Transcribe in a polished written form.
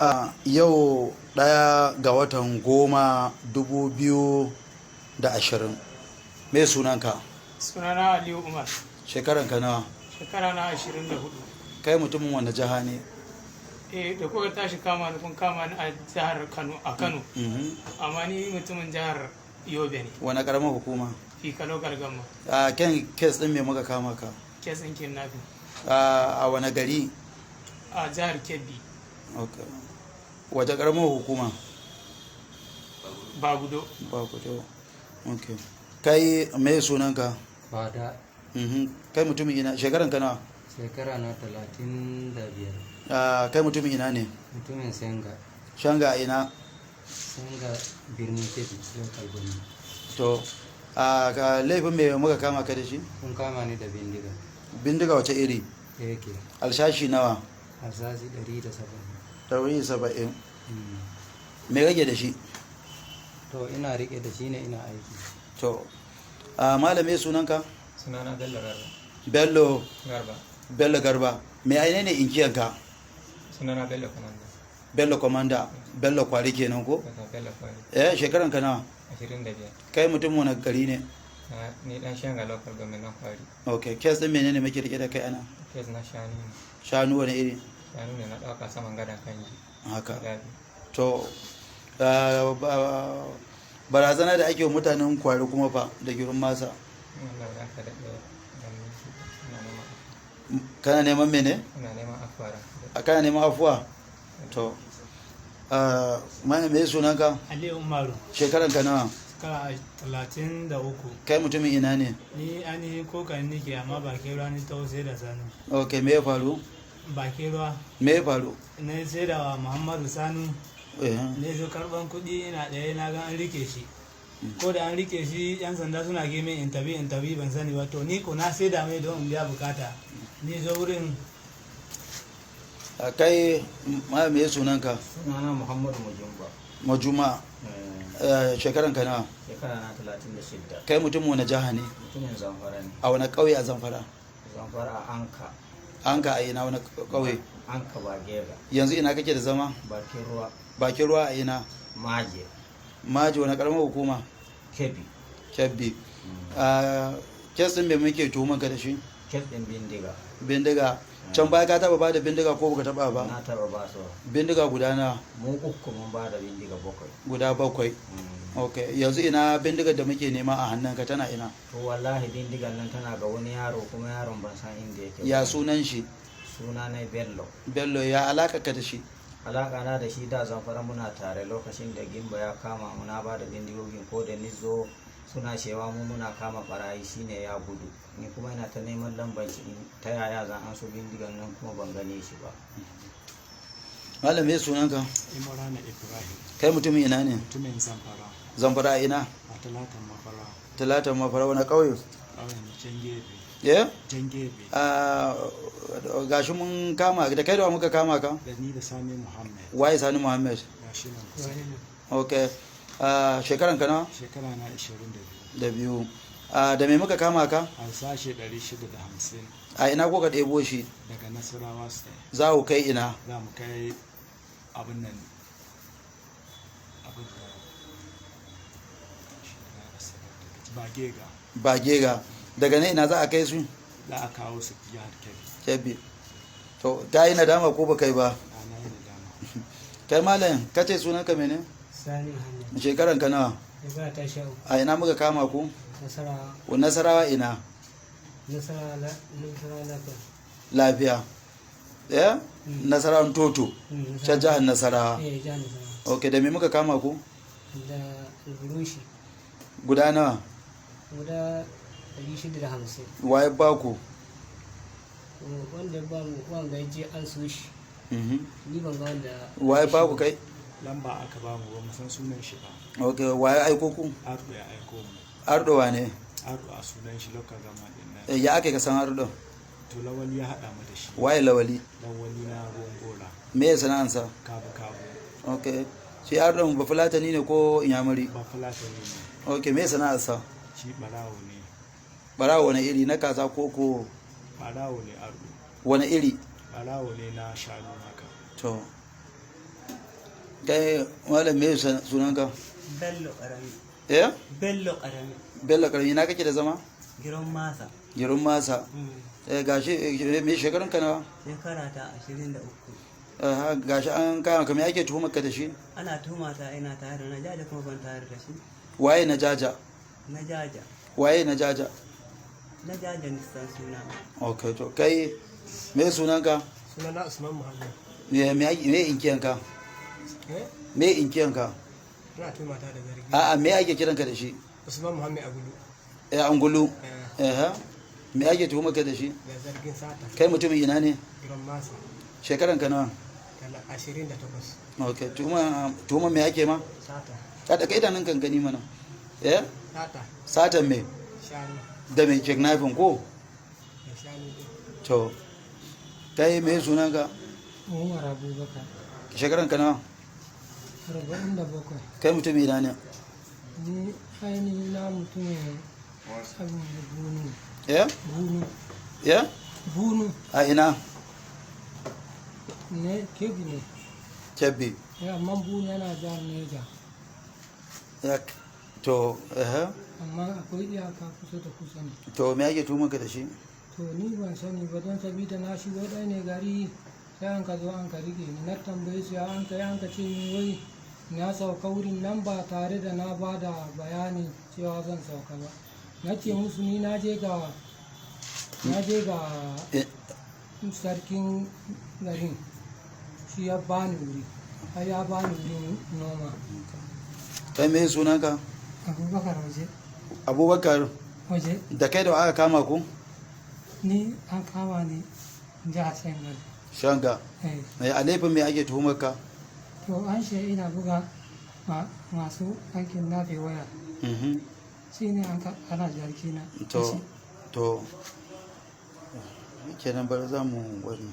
A yau 1 ga watan 10, 2020. Me sunanka? Sunana Aliyu Umar. Shekaranka nawa? Shekara na 24. Kai mutumin wanda jiha ne? Eh, da kuka tashi kama ni, kun kama ni a jihar Kano, a Kano. Amma ni mutumin jihar Yobe ne. Wani karamar hukuma? Fika Local Government. A kan case din me muka kama ka? Case ɗin kidnapping. A wani gari? A jihar Kebbi. Okay. Wace karamar hukuma? Bagudo. Bagudo. Okay. Kai, me sunanka? Fada. Kai mutumin ina? Shekaranka nawa? Shekara na 35. Kai mutumin ina ne? Mutumin Senga. Shanga a ina? Senga, Birnin Kebbi Local Government. To, a ka laifin me muka kama ka da shi? Kun kama ni da bindiga. Bindiga wace iri? AK. Alshashi nawa? Harsashi 170. 170. Me rage da shi? To, ina rike da shi ne, ina aiki. To, a malame, sunanka? Sunana Bello Garba. Bello? Garba. Bello Garba. Me aine ne inkiyanka? Sunana Bello Commander. Bello Commander, Bello Kwari kenan ko? Daga Bello Kwari. Eh, shekaran ka nawa? 25. Kai mutum wani gari ne? Ni dan Shanga Local Government na Kwari. Okay, case din menene muke rike da kai ana? Case na shanu ne. Shanu wani iri? Shanu ne na ɗauka saman gadon Kanji. Haka. Guda biyu. To, barazana da ake wa mutanen Kwari kuma fa da Girin Masa? Wannan ranka daɗe, dan ina neman afuwa. Kana neman mene? Ina neman afuwa, ranka daɗe. A kana neman afuwa. To, mana, me sunanka? Aliyu Umaru. Shekaran ka nawa? Shekara 33. Kai mutumin ina ne? Ni ainihin kokan nike, amma bakin ruwa ni taho sai da sanu. Ok, me ya faru? Bakin ruwa. Me ya faru? Na sai da Muhammadu Sanu. Ne zo karban kuɗi, ina ɗaya na ga an rike shi. Ko da an rike shi, yan sanda suna ke min interview interview, ban sani ba. To, ni ko na sai da mai don in biya bukata, ni zo wurin. A kai ma, me sunanka? Sunana Muhammadu Mujumba. Majuma. Shekaran ka nawa? Shekara na 36. Kai mutum wani jiha ne? Mutumin Zamfara ne. A wani ƙauye a Zamfara? Zamfara, a Anka. An ka a ina, wani ƙauye? Anka Bagega. Yanzu ina kake da zama? Bakin Ruwa. Bakin Ruwa a ina? Maje. Maji, wani karamar hukuma? Kebbi. Kebbi. Case din me muke tuhuman ka da shi? Case ɗin bindiga. Bindiga. Can baya ka taba bada bindiga ko baka taba ba? Na taɓa ba su. Bindiga guda na? Mu uku mun ba da bindiga bakwai. Guda bakwai. Ok, yanzu ina bindigar da muke nema a hannunka, tana ina? To, wallahi bindigan nan tana ga wani yaro, kuma yaron ban san inda yake ba. Ya sunan shi? Suna na Bello. Bello. Ya alaka ka da shi? Alaka na da shi, da Zamfara muna tare. Lokacin da Gimba ya kama mu, na ba da bindigogin. Ko da nizo suna cewa mu muna kama barayi, shine ya gudu. Ni kuma ina ta neman lambar shi ta yaya zan an so bindigan nan, kuma ban gane shi ba. Malam, me sunanka? Imrana Ibrahim. Kai mutumin ina ne? Mutumin Zamfara. Zamfara a ina? A Talatan Mafara. Talatan Mafara, wani ƙauye? Ƙauyen Jangebe. Eh? Jangebe. Gashi mun kama da kai. Da wa muka kama ka? Da ni da Sani Muhammad. Waye Sani Muhammad? Gashi nan kusa. Ok, shekaran ka nawa? Shekara na 22. Da biyu. Da me muka kama ka? Harsashe 650. A ina kuka ɗebo shi? Daga Nasarawa State. Za ku kai ina? Za mu kai abin nan, abin da shi na rasa Bagega. Bagega. Daga nan ina za a kai su? Za a kawo su jihar Kebbi. Kebbi. To, ta yi nadama ko ba kai ba? A na yi nadama. Kai malam, ka ce sunanka mene? Sani Muhammad. Shekaran ka nawa? Shekara ta 13. A ina muka kama ku? Nasarawa. Nasarawa ina? Nasarawa, Nasarawa Lafiya. Lafiya, eh, Nasarawan Toto? Can jihar Nasarawa? Eh, jihar Nasarawa. Ok, da me muka kama ku? Da alburushi. Guda nawa? Guda 650. Waye ba ku? To, wanda ba mu, wanga ya je an so shi. Ni ban ga wanda. Waye ba ku kai? Lamba aka ba mu, ba mu san sunan shi ba. Ok, waye aiko ku? Ardo ya aiko mu. Ardo wane? Ardo a sunan shi, local government din nan. Eh, ya aka yi ka san Ardo? To, Lawali ya haɗa mu da shi. Waye Lawali? Lawali na Ruwan Gora. Me ya sana'ansa? Kabu kabu. Ok, shi Ardo ba Fulatani ne ko Inyamuri? Ba Fulatani ne. Ok, me sana'arsa? Shi barawo ne. Barawo wani iri? Na kaza ko ko? Barawo ne Ardo. Wani iri? Barawo ne na shanu haka. To. Kai malam, me sunanka? Bello Karami. Eh? Bello Karami. Bello Karami, na kake da zama? Giran Masa. Girin Masa. Eh, gashi me shekarun ka nawa? Shekara ta 23. Gashi an kama ka, me ake tuhumar ka da shi? Ana tuhuma ta ina tare da na jaja kuma ban tare da shi. Waye na jaja? Na jaja. Waye na jaja? Na jaja nisan suna. Okay, to kai me sunanka? Sunana Usman Muhammad. Me inkiyanka? Eh? Me inkiyanka? Ina tuhuma ta da zargi. A'a, me ake kiranka da shi? Usman Muhammad Agulu. Eh, Angulu. Eh, me ake tuhumar ka da shi? Da zargin sata. Kai mutumin ina ne? Giran Masa. Shekaran ka nawa? 28. Okay, tuhuma me ake ma? Sata. Ka da kai nan kan gani mana. Eh? Sata. Satan me? Shanu. Da me, kidnapping ko? Da shanu dai. To kai me sunanka? Umar Abubakar. Shekaran ka nawa? 47. Kai mutumin ina ne? Ni ainihin na mutumin abin da Bunu. Eh? Bunu. Eh? Bunu. A ina? Ne Kebbi ne. Kebbi. Amma Bunu yana jihar Neja. Ya, to eh. Amma akwai iyaka kusa da kusa ne. To me ake tuhumar ka da shi? To ni ban sani ba, don sabida na shigo ɗaya ne gari, sai an ka zo an ka rike ni. Na tambaye su ya an ka yi, an ka ce min wai na sauka wurin nan ba tare da na ba da bayani cewa zan sauka ba. Na ce musu ni na je ga sarkin garin, shi ya bani wuri, har ya bani wurin noma. Kai me sunanka? Abubakar Waje. Abubakar Waje. Da kai da aka kama ku? Ni an kama ni jihar Sengal. Shanga. Eh. Mai a laifin me ake tuhumar ka? To an ce ina buga masu aikin nafe waya. Shi ne an ka ana zargi na. To kenan, bari za mu wannan.